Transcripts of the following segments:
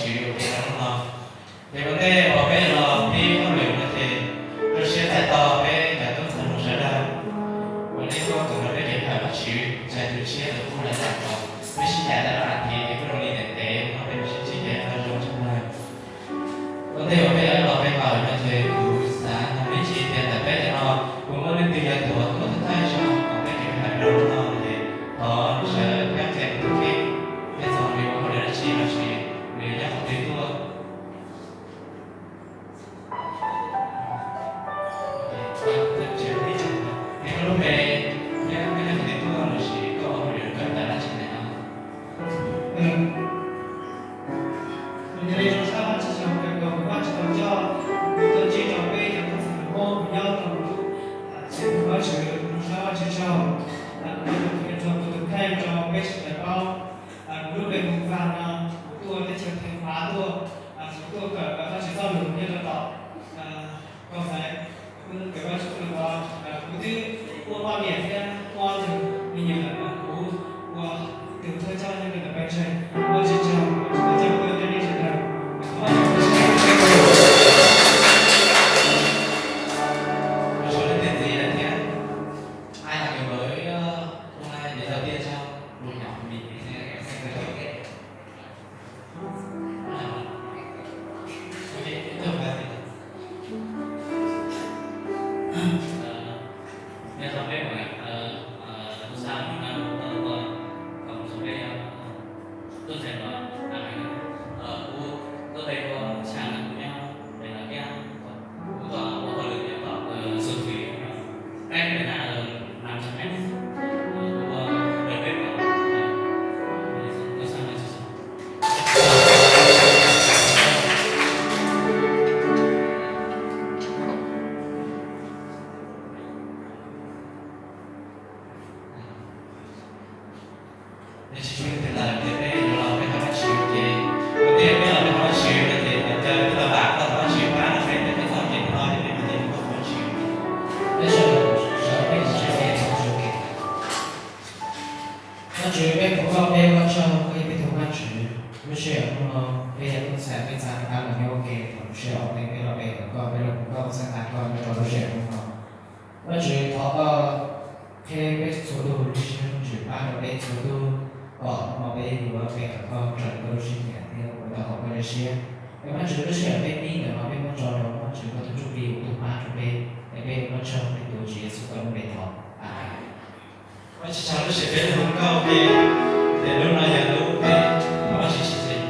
Tswv ua ke rau hnub no. Ces ua ntej uas peb los pib hauj lwm no ces zoo siab txais tos peb cov tub ntxhais hluas sawv daws uas nej tuaj koom nrog peb kev hawm Vajtswv, txhua tus tshiab los kuj lawv tau kom peb sib cais tau ob as thiv ces kuj zoo li ntev ntev no peb mam sib ntsib kev qab zoo tshaj plaws. Ua ntej uas peb los peb hawm no ces kuv xav hais me ntsis tias ntawm peb cov no puas muaj leej twg yog tus uas tuaj thawj thawj zaug koom peb kev hawm rau hnub no ces thov sawv thiab qhia tus kheej, peb txog nws ua hauj lwm dab tsi los sis nws nyob qhov twg tuaj. Nws lub npe thiab nws nyob qhov twg tuaj los sis koj ua hauj lwm kawm ntawv dab tsi ntawm no. Yog li zoo sab Vajtswv tsaug, kawg kom Vajtswv tau coj tuaj ntsib rau peb cov tub ntxhais Hmoob uas nyob rau hauv lub tsev Vajtswv, zoo sab Vajtswv tsaug. Kuv yuav qhia rau kuv tus kheej rau peb sawv daws paub. Kuv lub npe hu Vaj no, kuv tuaj teb chaws Theej Phav tuaj, kuv tuaj kawm Vajtswv txoj lus nyob rau tom Kaus Xaiv, kuv kawm Vajtswv txoj lus tod, kuv twb muaj poj niam thiab muaj ob tug me nyuam lawm, kuv ua ib tug thawj coj nyob rau ntawm pawg ntseeg. Vajtswv tsaug, Vajtswv tau coj kuv tuaj ntsib nej sawv daws. Ua tsaug leej twg ntxiv lawm thiab? Ai hais kawg nkaus ib ob, hôm nay đến đầu tiên trong buổi nhỏ của mình thì sẽ em sẽ giới thiệu. Ok, tiếp tục là gì? Nyob zoo peb, kuv xav mus na, kuv tau tuaj, kom mus zoo peb tub ntxhais no, kuv tuaj peb ua tshaj na, kuv nyob pem no thiab, kuv tuaj ua hauj lwm nyob tom Xu Thim, cách Việt Nam năm trăm mét. Kuv ua peb, kuv xav mus. Nws tsis tshuav leej twg lawm ces peb yuav los peb thov Vajtswv ces, ua ntej peb los peb thov Vajtswv no ces caw tij laug Vam koj thov Vajtswv pab rau peb tej txoj kev hnub no ces peb mam li thov Vajtswv. Peb sawv daws sawv peb thov Vajtswv. Vajtswv, peb thov koj, peb ua tsaug koj ib tug Vajtswv. Lub sij hawm hnub no peb yog tub ntxhais peb txav qab los nyob ua ke, thaum lub sij hawm ua ntej peb los pe hawm koj, peb los hu koj txhawb nqa koj nyob rau lub sij hawm hnub no. Vajtswv, thov koj qhia peb txhua tus lub siab lub ntsws pab rau peb txhua tus, kom hnub no peb yuav pe hawm koj raws koj lub siab nyiam thiab ua tau haum koj lub siab. Es Vajtswv, lub sij hawm peb pib ntawm no peb muab tso rau Vajtswv koj tus ntsuj plig ua tus pab rau peb, es peb ua tsaug peb tuav Tswv Yexus koj lub npe thov. Amees. Vajtswv tsaug lub sij hawm peb hu nkauj ke, ces lub no yog lub peb thov Vajtswv tsis tsees.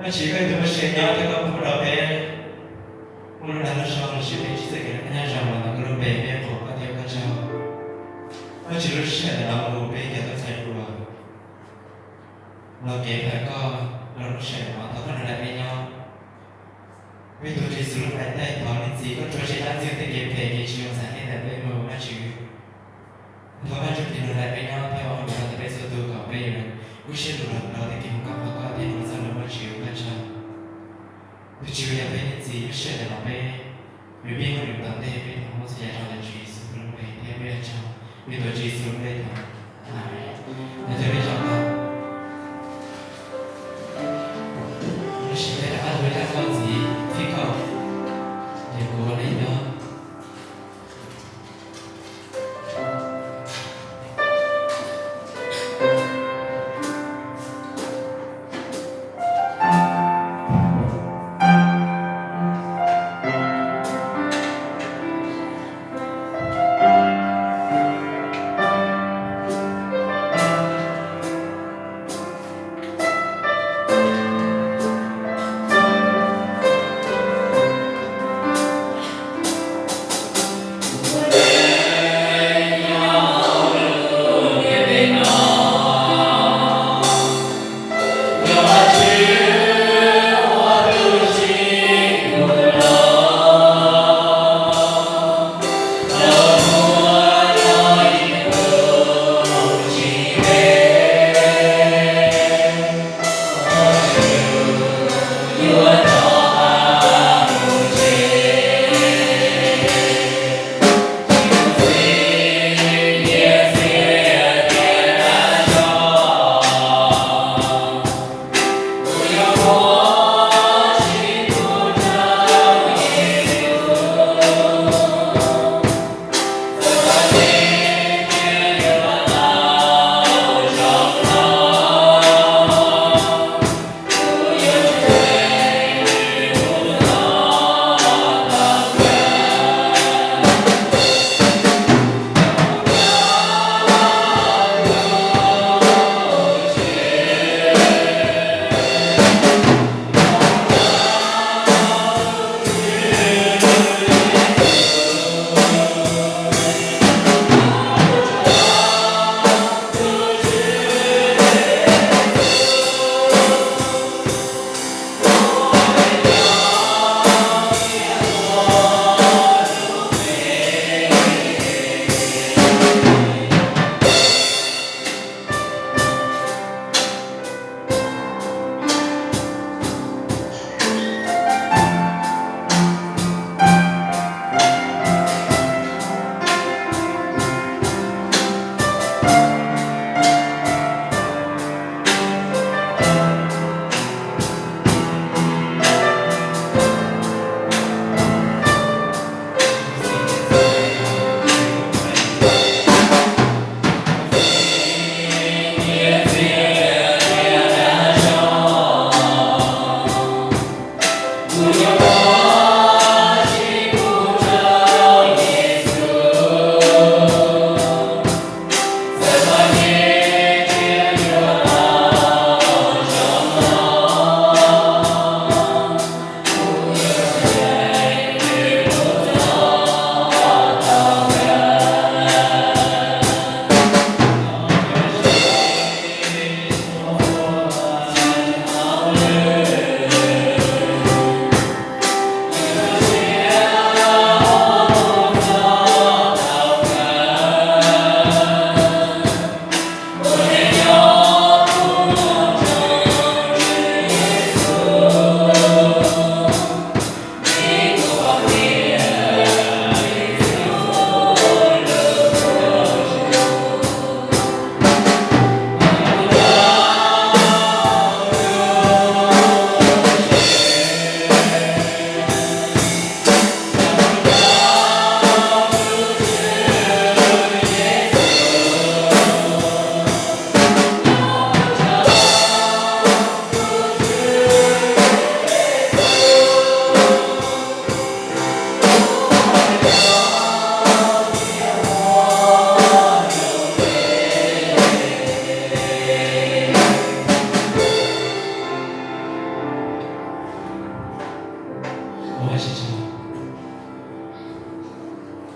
Vajtswv, koj tus Vajtswv nyob thiab koj pub rau peb muaj lub dag lub zog los sis peb tsis txawj kev noj qab nyob zoo los ntawm koj lub npe, peb qhuas koj thiab ua koj tsaug. Vajtswv, lub sij hawm ntawm no mus peb cov tuaj txhais hluas los kev hawm koj rau lub sij hawm no, thov koj nrog nraim peb nyob. Peb tuav Tswv Yexus lub npe thov niam txiv koj rhuav tshem dab ntxwg tej kev phem kev tsis zoo txhav ntawm peb mus, Vajtswv. Thov Vajtswv tus nrog nraim peb nyob thiab ua hauj lwm rau peb txhua tus kom peb yuav kub siab lug los rau tej kev hu nkauj qhuas koj thiab ua txoj lus Vajtswv ua koj tsaug. Tus Tswv, yog peb niam txiv lub sij hawm ntawm no peb yuav pib hauj lwm tom ntej, peb thov muab txhua yam rau ntawm Tswv Yexus lub npe thiab peb ua tsaug, peb tuav Tswv Yexus lub npe thov. Amees. Yog cov peb tso tau, tab sis peb rov qab tuav ib rab nkauj ntxiv thib kaum, ces kuv ua nej nyob.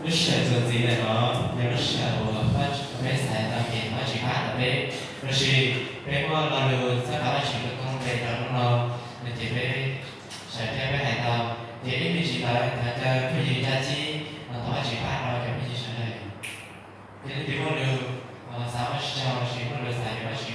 Lub sij hawm txuas ntxiv ntawm no yog lub sij hawm uas peb xaiv tau ces Vajtswv pab tau peb, tab sis peb muaj lo lus txhawb qhov Vajtswv tus koob npe rau hnub no.